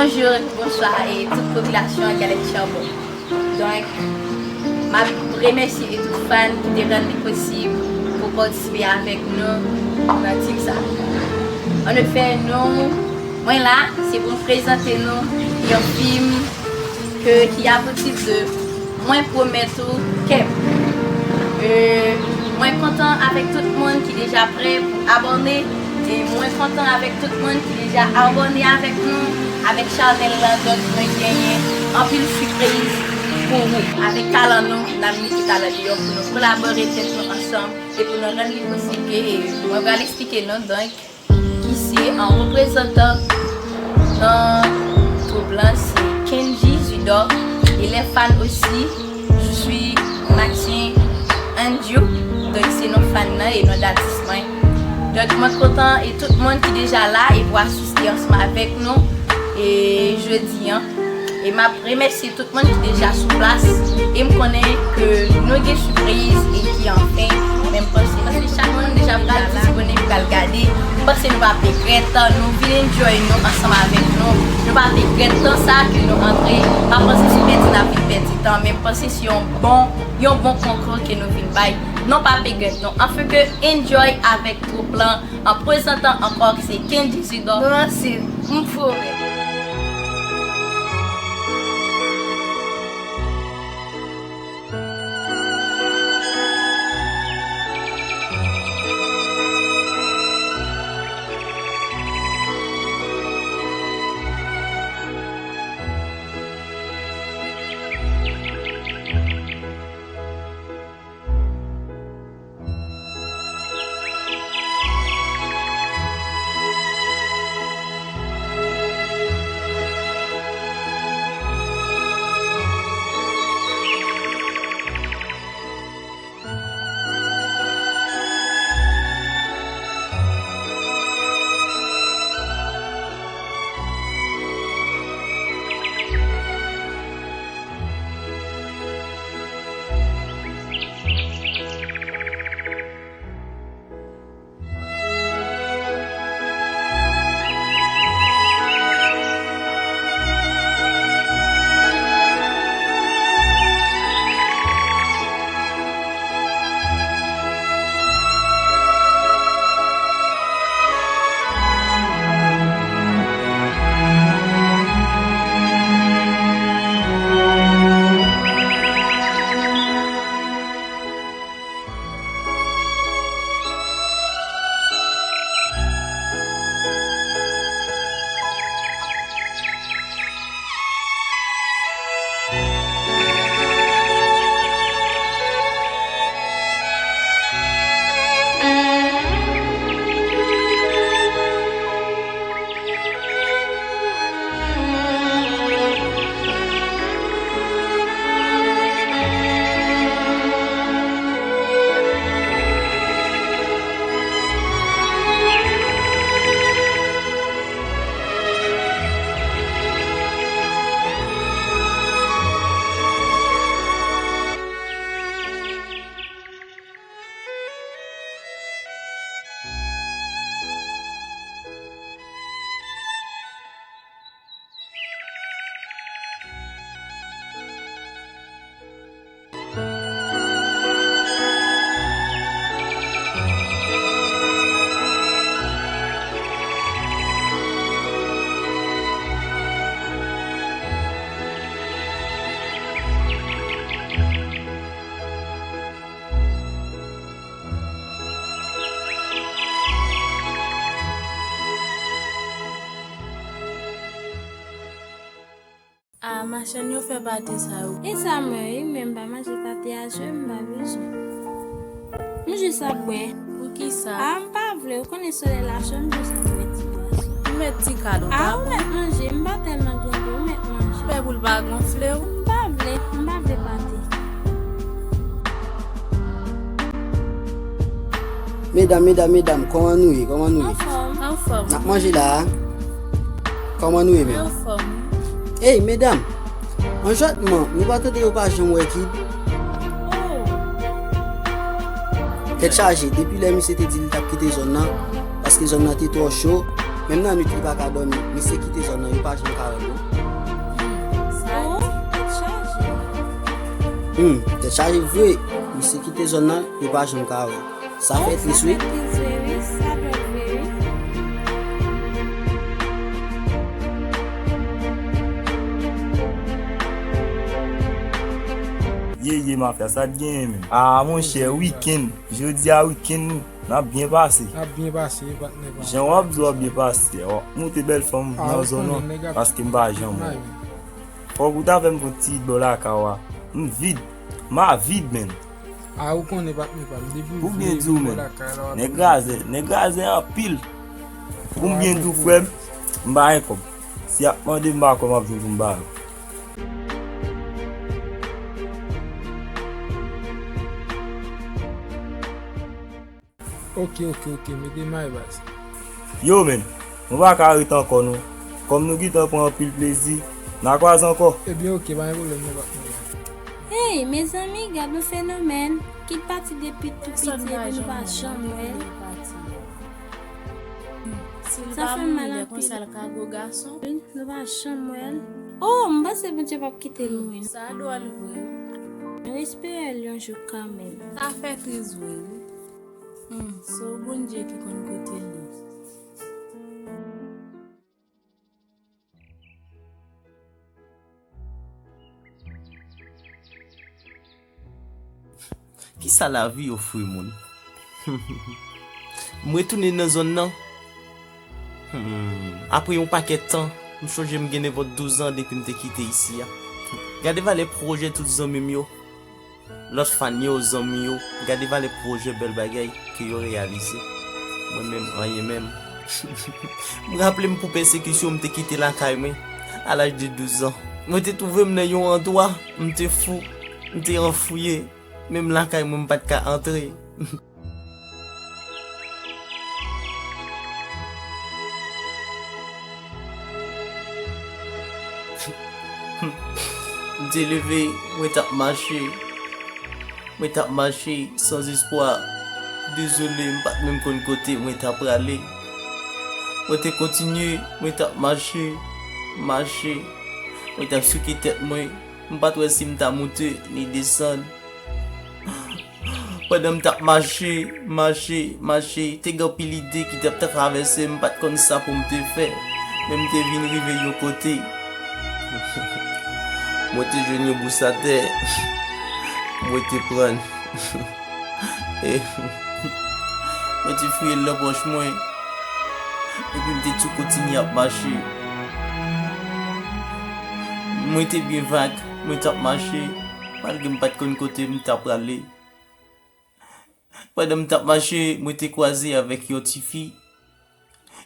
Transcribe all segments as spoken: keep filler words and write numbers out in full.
Bonjou, bonswa e tout popilasyon Galèt Charbon. Donk, m ap remèsye e tout fan ki te rann li posib pou patisipe avèk nou nan team sa. An efè, nou, mwen la, se pou m prezante nou yon fim ke, ki a pou tit de Mwen pwomèt ou kè m. E, mwen kontan avèk tout moun ki deja prè pou abòne. E mwen kontan avèk tout moun ki deja abòne avèk nou, avèk chanèl lan. Donk, mwen genyen anpil sipriz pou ou. Avèk talan nou, n ap mete talan deyò pou nou kolabore tèt nou ansanm e pou nou rann li posib ke mwen pral eksplike nou. Donk, ki se an reprezantan nan twoup lan, se Kendji Zudor. E lè fan osi, je suis Maxime Andrew. Donk, se non fan nan e non datis mwen. Donk, mwen kontan e tout moun ki deja la e pou asiste ansanm avèk nou e jodi an. E m ap remèsye tout moun ki deja sou plas, e m konnen ke nou gen sipriz e ki anfen, men m panse ke chak moun deja pral disponib, pral gade. M panse nou p ap regrèt, nou vin enjoy nou ansanm avèk nou. Nou p ap regrèt tan sa ke nou antre. M pa panse se pèdi n ap vin pèdi tan, men m panse se yon bon, yon bon konkou ke nou vin bay. Nou p ap regrèt non. Anfen ke enjoy avèk twoup lan, an prezantan ankò ki se Kendji Zudor. Non, se m pwomèt. Ah, machann yo fè pate sa yo. E sa m wè wi, men m pa manje pate a, je m pa bezwen. M jis ap bwè. Poukisa? Ah, m pa vle, ou konnen solèy la cho, m jis ap bwè ti bwason. Ou met ti kad, ou pa bon? Ah, ou met manje, m pa tèlman grangou, ou met manje. Fè pou l pa gonfle w. M pa vle, m pa vle pate. Medam, medam, medam, kòman nou ye? Kòman nou ye? Anfòm. Anfòm. N ap manje la a? Kòman nou ye menm? Anfòm. Ey, medam, anjòtman, nou pa tande yo pa janm wè kid? Oh. Tèt chaje, depi lè misye te di li t ap kite zòn nan, paske zòn nan te twò cho, Menm nan nwit li pa ka dòmi. Misye kite zòn nan, yo pa janm ka wè l non. Sa di tèt chaje. Hmm, tèt chaje vre. Misye kite zòn nan, yo pa janm ka wè l. Sa fè tris wi. Sa fè tris vre wi, sa dwòl vre wi. Ye ye mafya, sa t genyen menm? Ah monchè, wikenn, jodi a wikenn nou, n ap byen pase. N ap byen pase wi patnè pa m. Jan w ap di w ap byen pase, w ap moute bèl fanm nan zòn nan paske m pa janm wè w. Fòk ou ta fè m fon ti bò lakay w a. M vid, m a vid menm. Ah ou konnen patnè pa m, depi m vle vin bò lakay la w ap. Nèg razè, nèg razè anpil. Pou m byen di w frè m, m pa gen kòb. Si y ap mande m pa kòb m ap jwenn pou m ba yo. Ok ok ok, mete may baz. Yo menn, nou pa ka ret ankò non. Kòm nou gentan pran anpil plezi, n a kwaze ankò. Ebyen ok, pa gen pwoblèm non patnè. Hey mezanmi, gad yon fenomèn. Kit pati depi tou piti epi nou pa janm wè l. Sa fè m mal anpil. Konsa l ka gwo gason. Nou pa janm wè l. Oh, m panse Bondye p ap kite l mwen. Sa dwòl vre wi. Nou espere l yon jou kanmenm. Sa fè tris vre wi. Hmm, se yon Bondye ki konn kote l ye. Kisa lavi ofri moun? M retounen nan zòn nan. Hmm, apre yon pakèt tan, m chonje m gen nenpòt douz an depi m te kite isi a. Gade valè pwojè tout zanmi m yo. Lòt fan yo, zanmi yo, gade valè pwojè bèl bagay ke yo reyalize. Mwen menm, anyen menm. M raple m pou pèsekisyon m te kite lakay mwen a laj de douz an. Mwen te twouve m nan yon andwa, m te fou, m te anfouye, menm lakay mwen m pa t ka antre. M te leve, mwen t ap mache. Mwen t ap mache san espwa. Dezole, m pa t menm konn kote mwen t ap prale. Mwen te kontinye, mwen t ap mache, mache. Mwen t ap souke tèt mwen. M pa t wè si m ta moute ni desann. Pandan m t ap mache, mache, mache, te gen anpil ide ki t ap travèse m, m pa t konn sa pou m te fè. Men m te vin rive yon kote. Mwen te jwenn yon bous atè. Mwen te pran l. E mwen te fouye l nan pòch mwen. Epi m te tou kontinye ap mache. Mwen te byen vag, mwen t ap mache, malgre m pa t konn kote m t ap prale. Pandan m t ap mache, mwen te kwaze avèk yon tifi.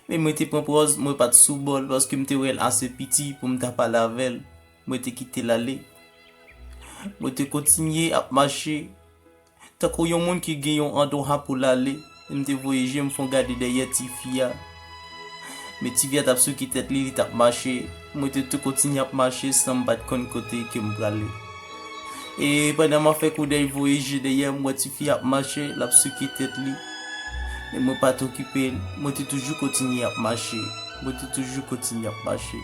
Men mwen te pran pòz mwen pa t sou bò l, paske m te wè l ase piti pou m ta pale avè l. Mwen te kite l ale. Mwen te kontinye ap mache. Tankou yon moun ki gen yon andwa pou l ale, m te voye je m fon gade dèyè tifi a. Men tifi a t ap souke tèt li, li t ap mache. Mwen te tou kontinye ap mache san m pa t konn kote ke m prale. E pandan m ap fè koudèy voye je dèyè m, m wè tifi a ap mache, l ap souke tèt li. Men mwen pa t okipe l, mwen te toujou kontinye ap mache. Mwen te toujou kontinye ap mache.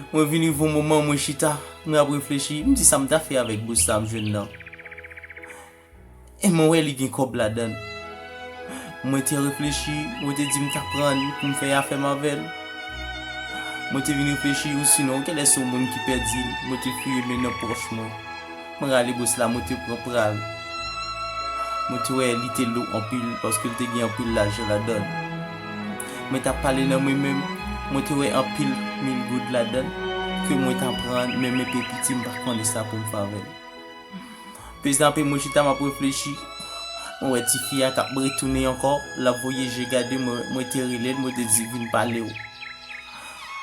Mwen vin rive yon moman, mwen chita, mwen ap reflechi, m di sa m ta fè avèk bous sa m jwenn nan. E mwen wè li gen kòb ladan l. Mwen te reflechi, mwen te di m ta pran l pou m fè afè m avè l. Mwen te vin reflechi, ou sinon, genlè se yon moun ki pèdi l, mwen te fouye men nan pòch mwen. Mwen rale bous la, mwen te pran pral. Mwen te wè li te lou anpil, paske l te gen anpil lajan ladan l. Mwen t ap pale nan mwen menm, mwen te wè anpil mil goud ladan l, ke mwen ta pran, men men pepiti m pa konnen sa pou m fè avè l. Pezape mwen chita m ap reflechi, mwen wè tifi a k ap retounen ankò, l ap voye je gade mwen, mwen te rele l, mwen te di vin pale w.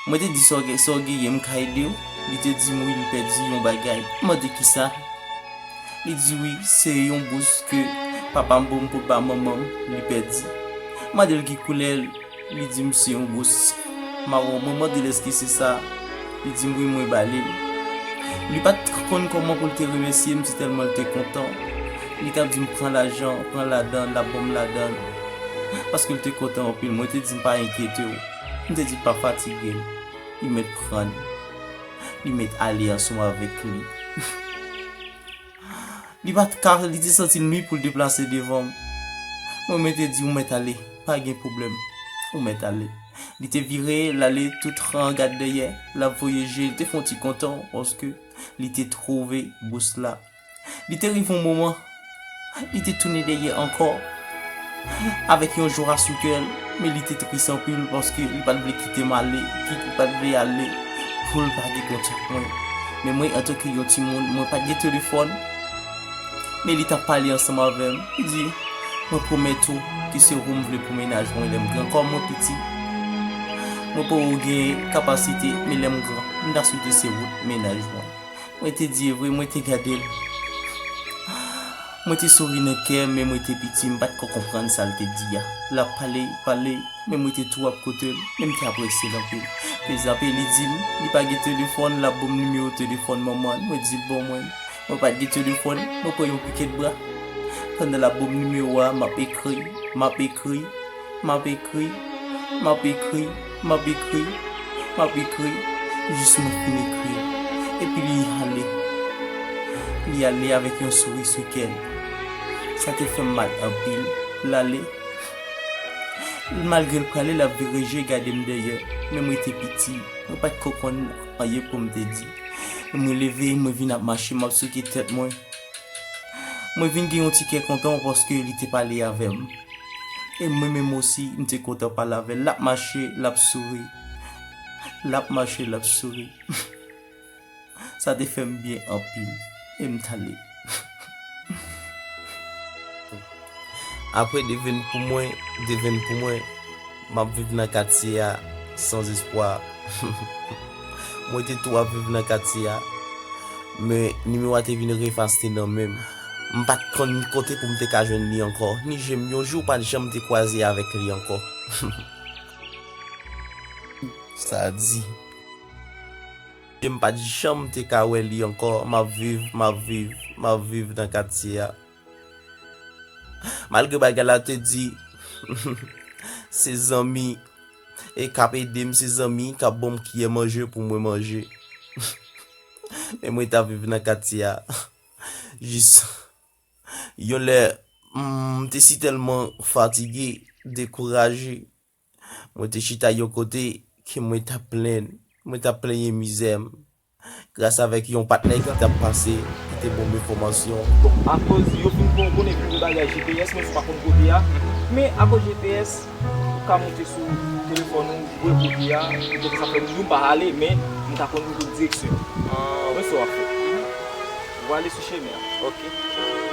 Mwen te di sa w gen, sa w genyen m ka ede w. Li te di m wi li pèdi yon bagay. M mande kisa? Li di wi, se yon bous ke papa m ban m pou l ba manman m, li pèdi. M mande l ki koulè l, li di m se yon bous mawon. Mwen mande l èske se sa? Li di m wi, mwen ba li l. Li pa t konn kòman pou l te remèsye m, se tèlman l te kontan. Li t ap di m pran lajan, pran ladan l, l ap ban m ladan l. Paske l te kontan anpil. Mwen te di m pa enkyete w. M te di l pa fatige l. Li mèt pran l. Li mèt ale ansanm avèk li. Li pa t ka, li te santi l nwi pou l deplase devan m. Mwen, mwen te di, ou mèt ale, pa gen pwoblèm. Ou mèt ale. Li te vire, l ale tout ran gad dèyè, l ap voye je, li te fè yon ti kontan paske li te twouve bous la. Li te rive yon moman, li te tounen dèyè ankò avèk yon jwa sou kè l, men li te tris anpil paske li pa t vle kite m ale, ki li pa t vle ale pou l pa gen kontak mwen. Men mwen, antanke yon timoun, mwen pa t gen telefòn, men li t ap pale ansanm avè m. Li di, mwen pwomèt ou ke se ou m vle pou mennaj mwen lè m gran. Kòm mwen piti, mwen poko gen kapasite, men lè m gran, m ta swete se ou mennaj mwen. Mwen te di e vre, mwen te gade l. Mwen te souri nan kè m, men mwen te piti, m pa t ko konprann sa l te di a. L ap pale, pale, men mwen te tou ap koute l, men m te apresye l anpil. Pezanpe, li di m, li pa gen telefòn, l ap ban m nimewo telefòn manman l. Mwen di l ban mwen. Mwen pa t gen telefòn, mwen pran yon pikèt bra. Pandan l ap ban m nimewo a, m ap ekri, m ap ekri, m ap ekri, m ap ekri, m ap ekri, m ap ekri, jis mwen fin ekri. Epi li ale. Li ale avèk yon souri sou kè l. Sa te fè m mal anpil. L ale. Malgre l prale, l ap vire je gade m dèyè. Men mwen te piti. Mwen pa t ko konn anyen pou m te di. Mwen leve, mwen vin ap mache, m ap souke tèt mwen. Mwen vin gen yon ti kè kontan paske li te pale avè m. E mwen menm osi, m te kontan pale avè l. L ap mache, l ap souri. L ap mache, l ap souri. Sa te fè m byen anpil. E m t ale. Apre devèn pou mwen, devèn pou mwen, m ap viv nan katye a san espwa. Mwen te tou ap viv nan katye a, men nimewo a te vin efase nan men m. M pa t konn kote pou m te ka jwenn li ankò, ni je m yon jou pa t janm te kwaze avèk li ankò. Sa di, je m pa t janm te ka wè li ankò, m ap viv, m ap viv, m ap viv nan katye a. Malgre bagay la te di, se zanmi e k ap ede m, se zanmi k ap ban m kiyè manje pou mwen manje. Men mwen t ap viv nan katye a. Jis yon lè, m te si tèlman fatige, dekouraje, mwen te chita yon kote ke mwen t ap plenn, mwen t ap plenyen mizè m. Gras avèk yon patnè ki t ap pase, ki te ban m enfòmasyon. Bon, akoz yo fin fè w konnen tout bagay G P S, men ou pa konn kote a. Men akoz G P S, ou ka monte sou telefòn ou, ou wè kote a, petèt sa fè moun yo pa ale, men m ka konn yon direksyon. Mwen sa w ap fè. Ou ale sou chemen an. Ok.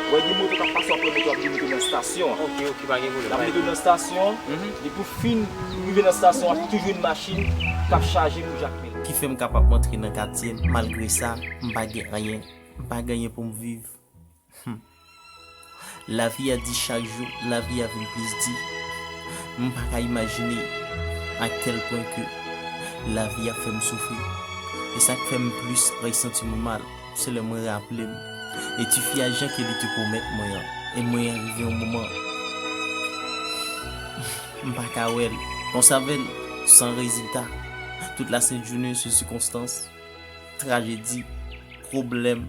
Ou wè gen moto k ap pase, w ap wè moto ap vin mete nan estasyon an. Ok, ok, pa gen pwoblèm. L ap mete w nan estasyon an, depi w fin rive nan estasyon an, toujou yon machin k ap chaje pou Jakmèl. Ki fè m kapab antre nan katye m, malgre sa, m pa gen anyen, m pa gen anyen pou m viv. Hmm. Lavi a di chak jou, lavi a vin plis di. M pa ka imajine a tèl pwen ke lavi a fè m soufri. E sa k fè m plis ray santi mwen mal, se lè mwen raple m. E tifi a jan ke li te pwomèt mwen an. E mwen rive yon moman, m pa ka wè l. Konsa avè l, san rezilta. Tout la sent jounen se sikonstans, trajedi, pwoblèm.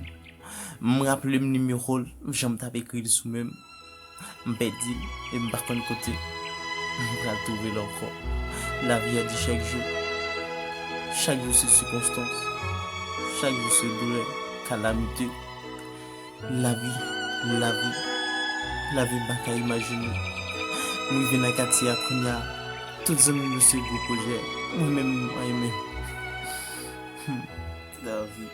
M raple m nimewo l, jan m t ap ekri l sou men m. M pèdi l, e m pa konn kote m pral twouve l ankò. Lavi a di chak jou. Chak jou se sikonstans. Chak jou se doulè, kalamite. Lavi, lavi, lavi m pa ka imajine. M rive nan katye a kounye a, tout zanmi m yo se gwo pwojè. Mwen menm, mwen menm. Hmm. Lavi.